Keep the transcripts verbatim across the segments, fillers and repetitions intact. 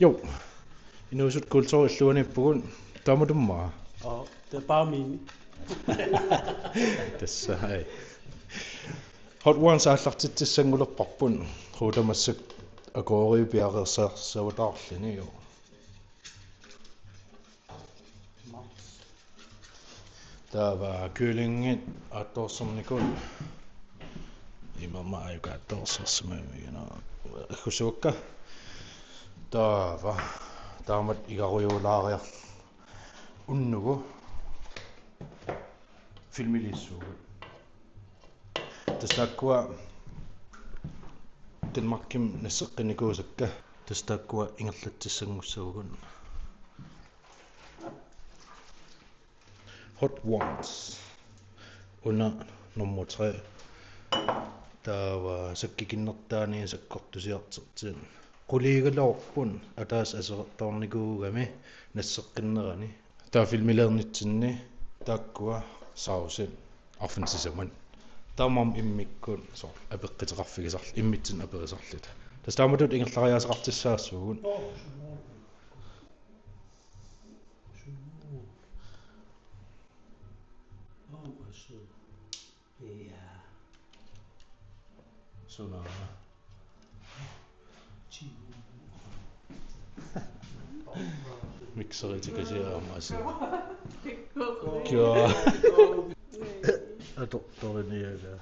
Jo. Inuusuttoq Kulturip illuaniippugut. Taamatummaa. Oh, det er bare min. Tassa, hej. Hot Ones aallartitsissanngulerparput. Ruuta massakkut akooriu piareersarsiutaarluni, jo. Taava kyllingit aattoorsernikut. Immaqa ajuka aattoorsersimavigina. Aggusuukka. Taava. Taamatut igarujuulaariarluni. Unnugu. Filmiliissuugut. Tassa taakkua Danmarkimi nasseqqinnikuusakka. Tassa taakkua ingerlatsissanngussavugut. Hot Ones. Una nummer tre. Taava sakkukinnertaani sakkortusiartortut. Quliigaluarput ataaseq aserortoornikuugami nasseqqinnerani. Taava filmiliornitsinni taakkua saucit arfineq-sisamat. Taamaammat immikkut soorlu apeqquteqarfigisarl-, immitsinnut aperisarluta. Tassa taamatut ingerlariaaseqartussaassuugut. Ja. Suna. Mixeri tikasiaama asia. Kia. Ato, toriniaga.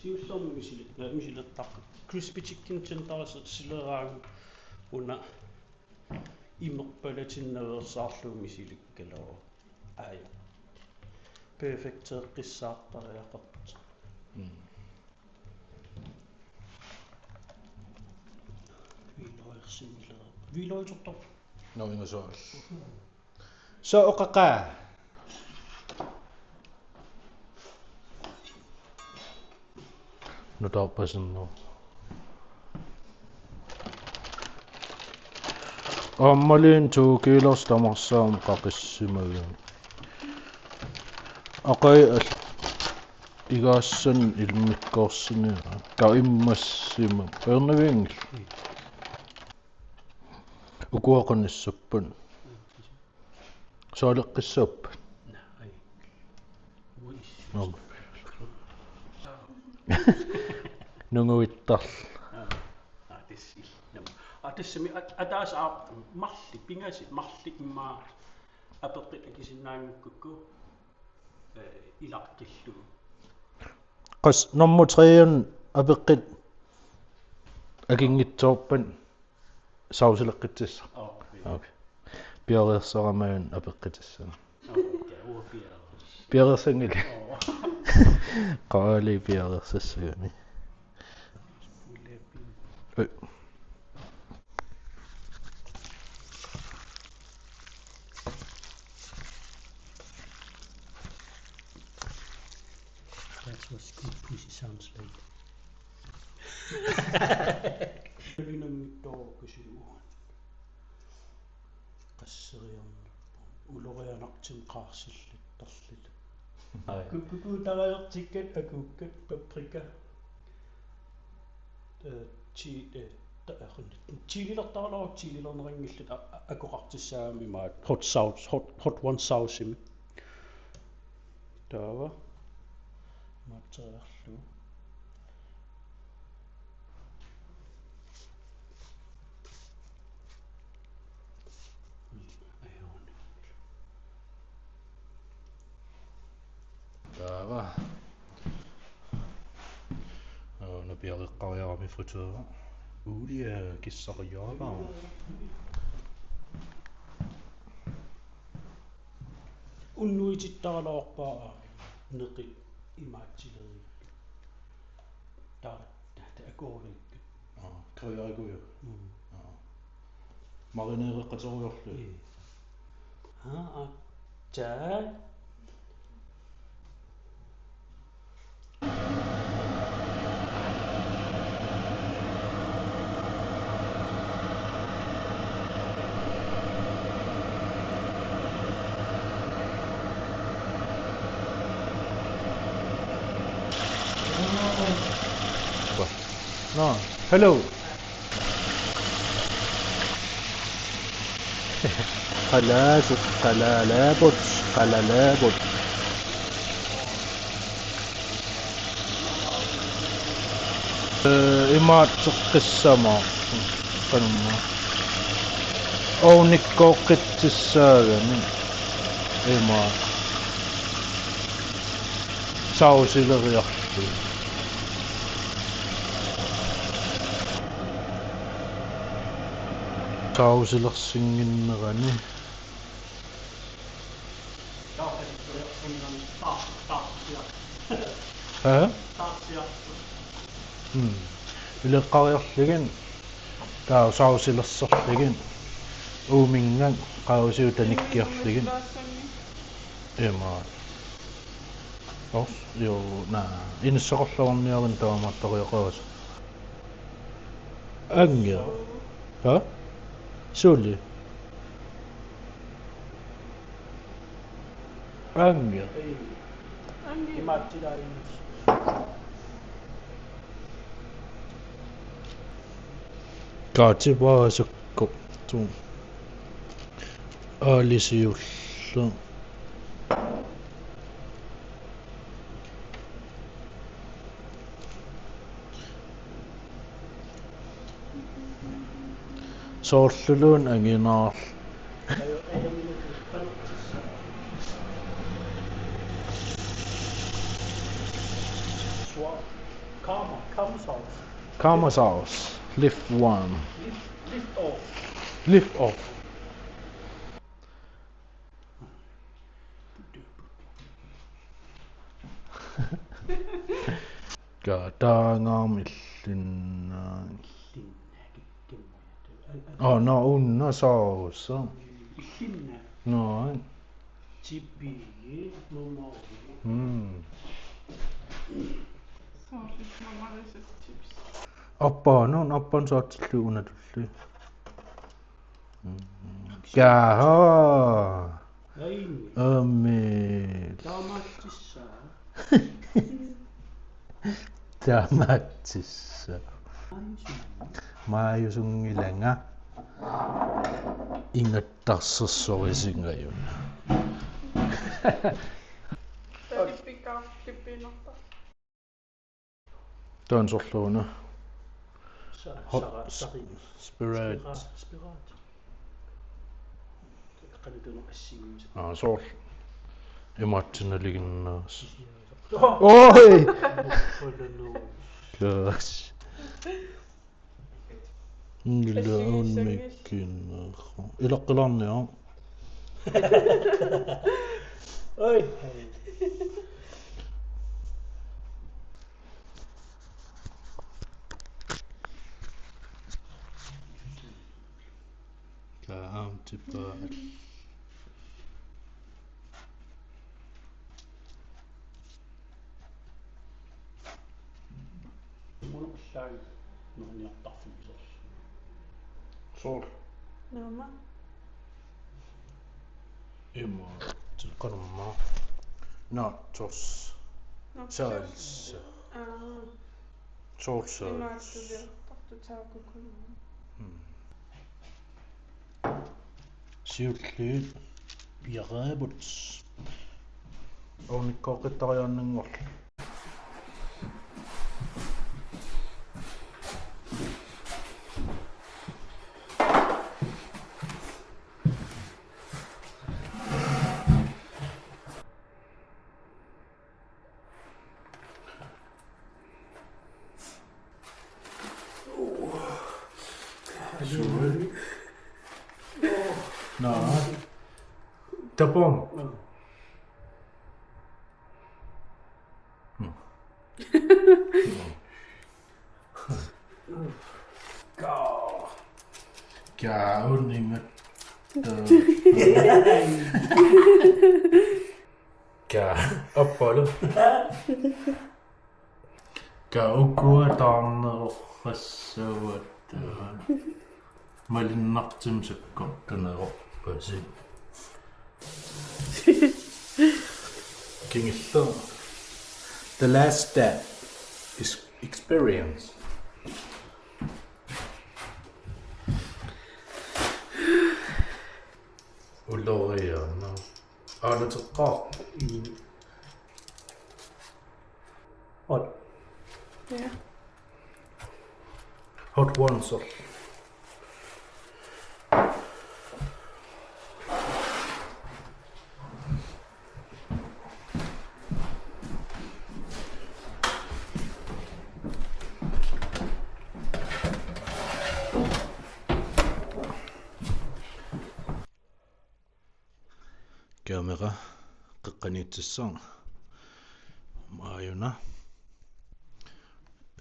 Siullermik misilit-, misilertaq. Crispy chicken tenders sileraangat una imerpalatinnaveersaarlugu misilikkaluarpoq. Aja. Perfekteeqqissaartariaqartoq. Mm. Hvidløgsinngilara. Hvidløgtortoq. Nå, ingasaal. Soqaqaaq. Nutaarpasinneq. Aammalu to kilos tamarsuarmik qaqissimagami. Aqagu al-, igaassannik immikkoorsimagami. Taava immassimmavoq. Ajornavianngilaq. Ukua qanissappat. Soqaleqqissaappat? Naa, ai. Uis. Nom. Nunguittarl. Aa, aa, tassa illit. Nom. Aa, tassami at-, ataaseq aap-, marluk, pingasut marluk immaqa apeqqut akisinnaanngikkukku, eh, ilaqqillugu. Qas nummer tre-imi apeqqut akinngitsoorpat saucileqqissavaa. Aa, okay. Okay. Piareersarama apeqqutissaq. Aa, okay. Uanga piareers-. Piareersanngilat? Aa. Qaali piareersassagami. Ui. That's what good pussy sounds like. Ulinanngittoorukasilu. Qasseriarnerpoq. Ulorianartumik qaarsilluttaralugu. Ai. Ku-, ku-, kuutarajortikkat akuukkat paprika. Eh, chi-, eh, ta-, eh, chililertarlugu chililerneqanngilluta a-, a-, akoqartussaagami imaat hot sauce, hot, hot one saucemi. Taava. Maatseriarlugu. Taava. Una piareeqqariarami fritøra. Uulia kissariaraa. Unnuitittaraluarpaa neqi imaatsilerik. Taava, taava akuulikkut. Aa, kaviarikuju. Mm. Aa. Marineereqqaterujoorlugit. Ii. Aa, aa. Taa. Nå, hello. Qalaaseq, qalalaaput, qalalaaput. Ee, imaatseqqissama. Qanumma. Ovnikkooqqitsissaagami. Ima. Sausileriarlugit. Sausilersinnginnerani. Aa? Mm. Ileqqariarlugit, taava sausilersorlugit, uuminnga qaavasigut tanikkiarlugit. Ima. Os, jo, na, inissaqarluarniarina taamaattoriaqarus. Angia. Ha? Suli. Angia. Kaatipaasakku tu. Aalisiullu. Soorluluunniit anginaarl-. Karma, karma sauce. Karma sauce. Lift one. Lift, lift off. Lift off. Kaataangaarmi illinna. Oh, no, una sauce. Illinna. No. Tipi, mama. Mm. Sauce, mama, this is chips. Appa, no, appan saatsillu unatulli. Kaha. Aini. Amen. Taamaattissaa. Taamaattissaa. Maajusunngilanga. Ingattarsersorisingajuna. Taanna sorluuna. Sa-, Hot sara-, sari-, spirit. Spira-, spirit. Qanituna assigiinngisaq. Aa, soorlu. Imaatsinaliginnaas. Oh! Oi! Gosh. Ila unmikkinnaaqqa. Ilaqqilaarniaq. Oi. Kaam tipaal. Soorlu. Naamma. Ima, tiqanumma. Nachos. Nachos. Salsa. Aa. Soorlu salsa. Imaattuliortartut taakkukkut. Hmm. Siulliit piareerput. Ovnikkooqqittariaannanngorlugu. Naa. Tapung. Kaa. Kaa uninga. Kaa. Appalu. Kaa ukua taarneroqqassavaat. Malinnartumik sakkortunerorpasi. Kingulleq. The last step is experience. Uloriana. Aana teqqaaq. Ot. Ja. Hot Ones. Kamera qeqqaniitsissaq. Aajuna.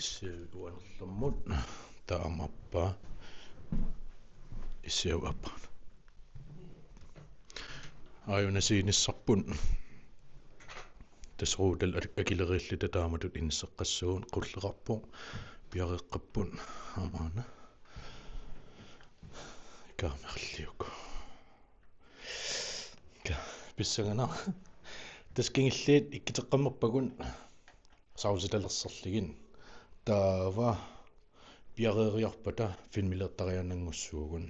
Issiaviup uanerlummut. Taamaappoq. Issiaviup aappaana. Aajuna scenissarput. Tassa ruutal akileriilluta taamatut inisseqqassuugut, qulleqarpoq, piareeqqapput, aamma aana. Kameralliuk. Ka-, pissanganaq. Tassa kingulliit ikkiteqqammerpagut sausitalersorlugit. Taava piareeriarpata filmiliortariaannanngussuugut.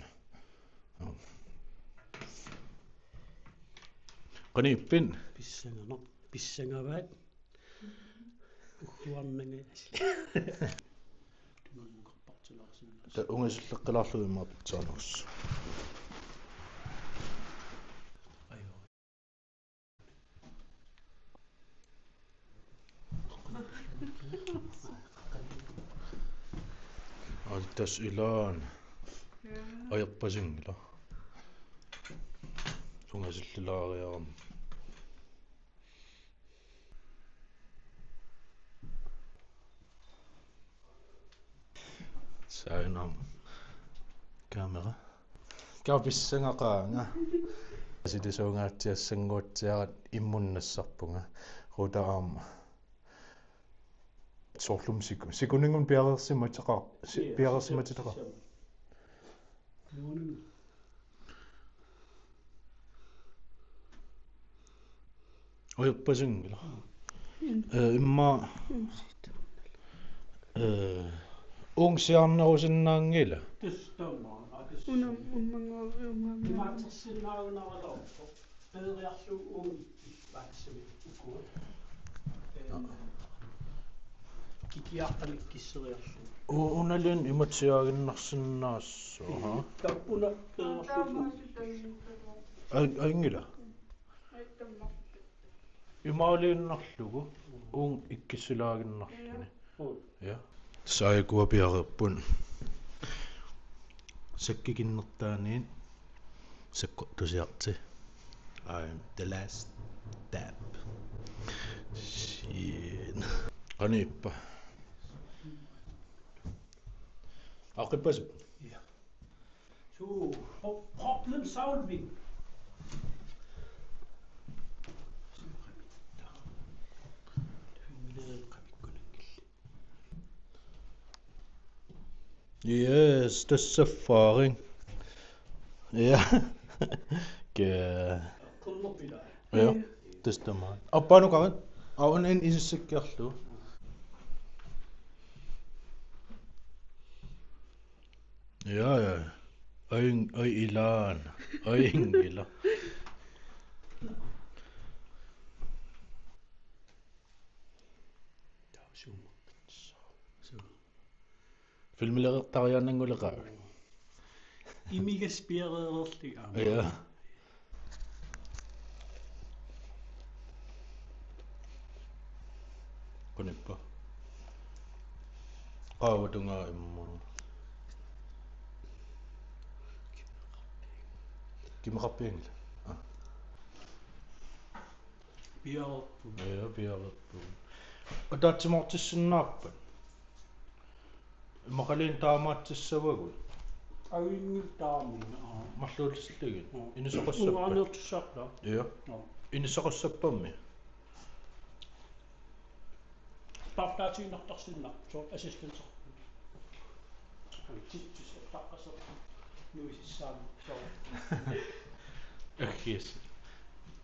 Qanoq ippit? Pissanganaq. Pissangavaat. Uhuarnanga. Ta ungasulleqqilaarlugu immaqa pitsaarnagus. Aa, tassa ilaana. Ajorpasinngilaq. Ungasullilaariarami. Saanam. Kamera. Ka pissangaqaanga. Sitisuungaatsiassannguatsiarat immuunnassarpunga. Ruuta aamma. Soorlumi siku-, sikuningun piareersimateqar-, si-, piareersimateqar-. Ajorpasinngilaq. Mm. Eh, immaqa, eh, uunga siaarnerusinnaanngilaq. Una ummanngoriumaamma. Kikiartamikkisseriarlugu. U-, unaluunniit imatsiaaginnarsinnaasoq, aha. Tappuna. Ai-, ainngila. Imaaliinnarlugu uunga ikkussilaaginnarluni. Ja. Saakua piareerput. Sakkukinnertaaniit sakkortusiartoq. I'm the last dab. Shit. Qanoq ippa? Aqippasu. Ja. So, pro-, problem solving. Yes, tassa erfaring. Ja. Ke-. Ja, tassa tamaat. Appanukarit. Aun en isissikkiarlu. Ja, ja. Ai, ai, ilaana. Ainngila. Filmiliortariaannannguleqaaq. Imigassaq piareerlugit aamma. Ja. Qanoq ippa? Qaava tungaa immaqa. Kimeqarpianngila? Aa. Piareerpugut. Ja, piareerpugut. Ataatsimoortissinnaappat? Immaqaluunniit taamaatsissavagut. Ajunngilaq taama, aa. Marluullutillugu. Aa. Inisaqassappat? Uaneertissartaa. Ja. Aa. Inisaqassappat? Taartaatiinnartarsinnaapput, soorlu assistenter. Titsis taqqasoq. Nuisissaammat, soorlu. Aggiis.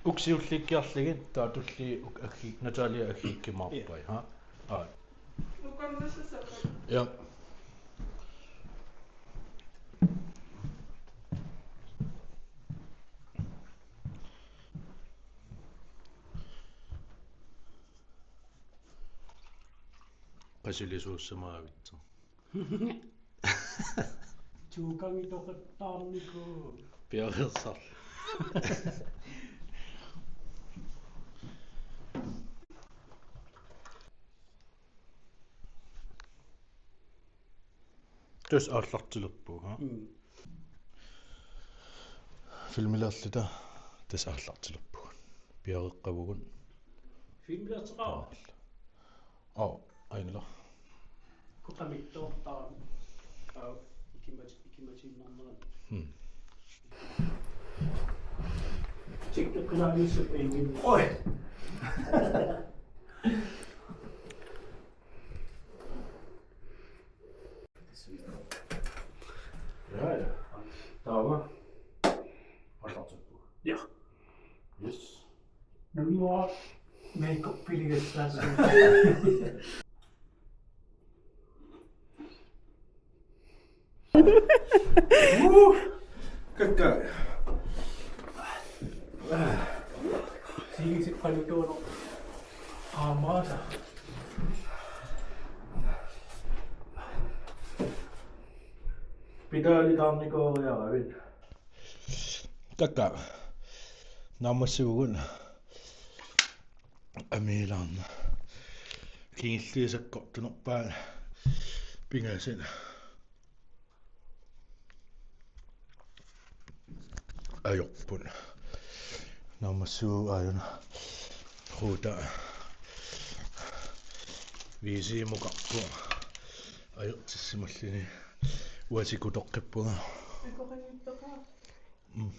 Ukiut siulliit ikkiarlugit, taava tulliit uk-, aggi-, Natalia aggiukkumaarpai, ja, ha? Aa. Ja. Qasulisuussamaavitsoq. Tuukangitoqattaarnikuuvoq. Piareersarlu. Tassa aallartilerpugut, ha? Mm. Filmiliorluta tassa aallartilerpugut. Piareeqqavugut. Filmiliorteqarpa? Aa, aajuna. Kuqamittoortarami. Aa, ikimat-, ikimatiinnarnerani. Hmm. Tikkeqqinaajussat ingen. Oj! Ja, ja. Taava. Aallartippugut. Ja. Yes. Nunua makeup piligassaasoq. Uh, kakkaak. Sigisippalutuuno. Aamaasa. Pedalitaarnikooriaravit. Kakkaak. Naammassivugut. Amiilaarna. Kingulliit sakkortunerpaat pingasut ajorput. Naammassivugut aajuna. Huuta. Viisimukarpoq. Ajortissimalluni. Uasikutoqqippunga. Akoqanngippaqa. Mm.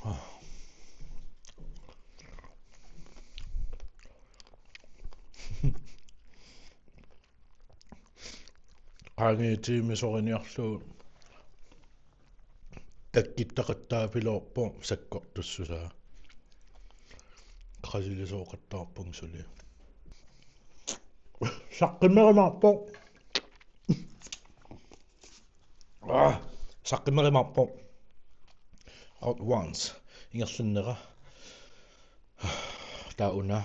Ah. Qaangiutiimisoriniarlugu takkuttaqattaapiloorpoq sakkortussusaa. Qasulisooqattaarpunga suli. Saqqimmerimaarpoq. Ah, saqqimmerimaarpoq. Hot Ones. Ingerlannera. Taava una.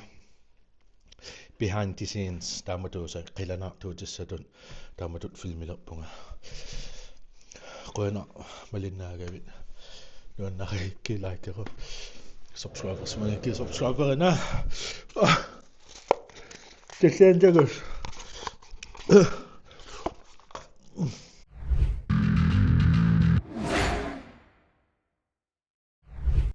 Behind the scenes. Taamatut qilanaartuutissatut. Taamatut filmiliorpunga. Qujanaq malinnaagavit. Nuannarigakkit likeru. Subscribersimangakkit subscriberina. Ah. Tasiantakus.